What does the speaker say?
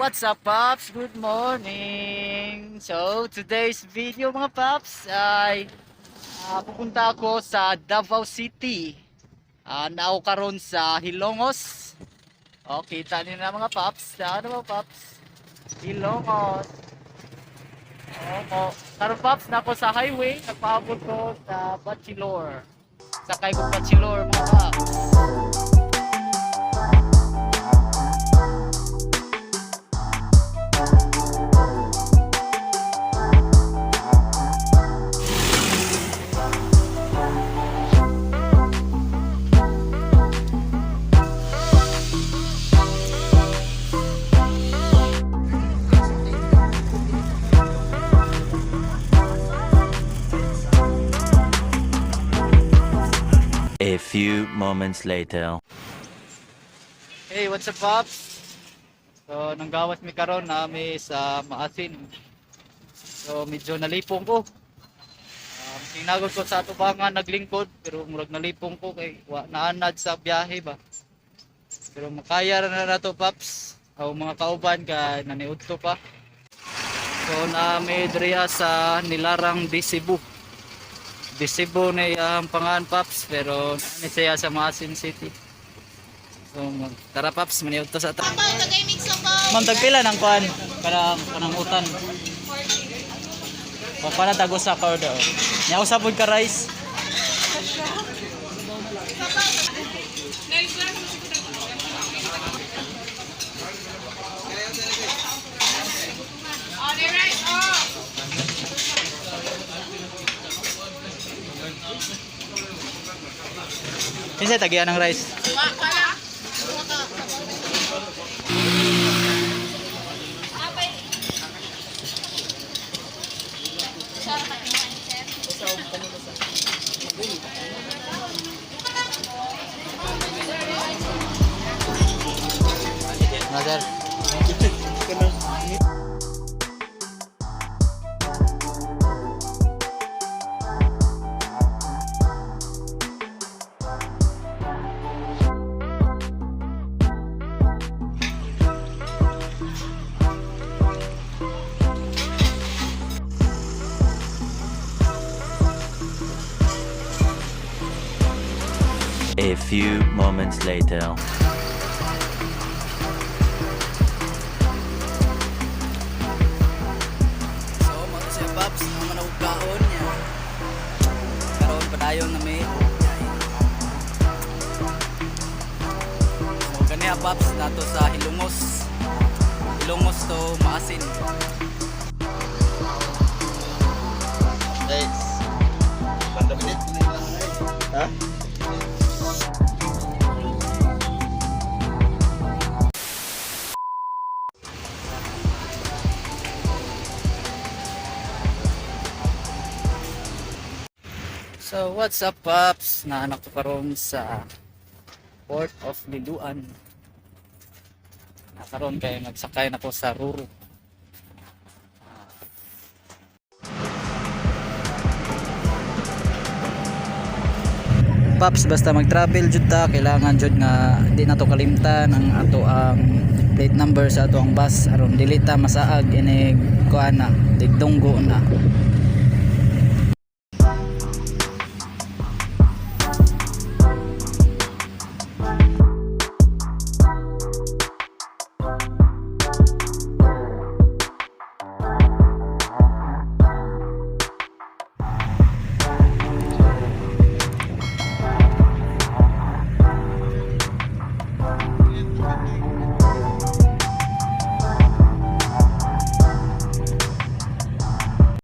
What's up, Paps? Good morning! So, today's video, mga Paps, ay pupunta ako sa Davao City. Nao karon sa Hilongos. O, kita niyo na, mga Paps. Ano ba, Paps? Hilongos. Oo. Karon, Paps, na ako sa highway. Nagpaabot ko sa Bachelor. Sakay ko Bachelor, mga Paps. A few moments later. Hey, what's up, Pops? So, nanggawas mi karon nami sa Maasin. So, medyo nalipong ko. Tinagod ko sa atubangan naglingkod pero murag nalipong ko kay wa naanad sa biyahe ba. Pero makaya ra na nato, Paps. Aw mga kauban kay naniudto pa. So, nami diriya sa Nilarang de Cebu. De Cebu na iyang pangan, Paps, pero ni siya sa Maasin City. So, tara, Paps, maniudto sa ta. Sabaw, tagay mix sabaw. Ma'am, tagpila ng kuan kanang kanang utan? O para tago sa ka order. Nya usa pud ka rice. Oh, the rice, oh. Kinsa tagian ng rice? Wa ka lang. Apay. Na, sir. A few moments later. So, mga siya, Paps, ang manawag kaon niya. Karon padayon na may. So, kaniya, Paps, nato sa Hilongos. Hilongos to Maasin. Ha? So, what's up, Paps? Naanak ko karon sa Port of Liluan. Nakaroon kay nagsakay na ko sa Ruru. Paps, basta mag-travel jud ta, kailangan jud nga di na to kalimtan ang ato ang plate number sa ato ang bus aron dili ta masaag inig kuan na, digdunggo na.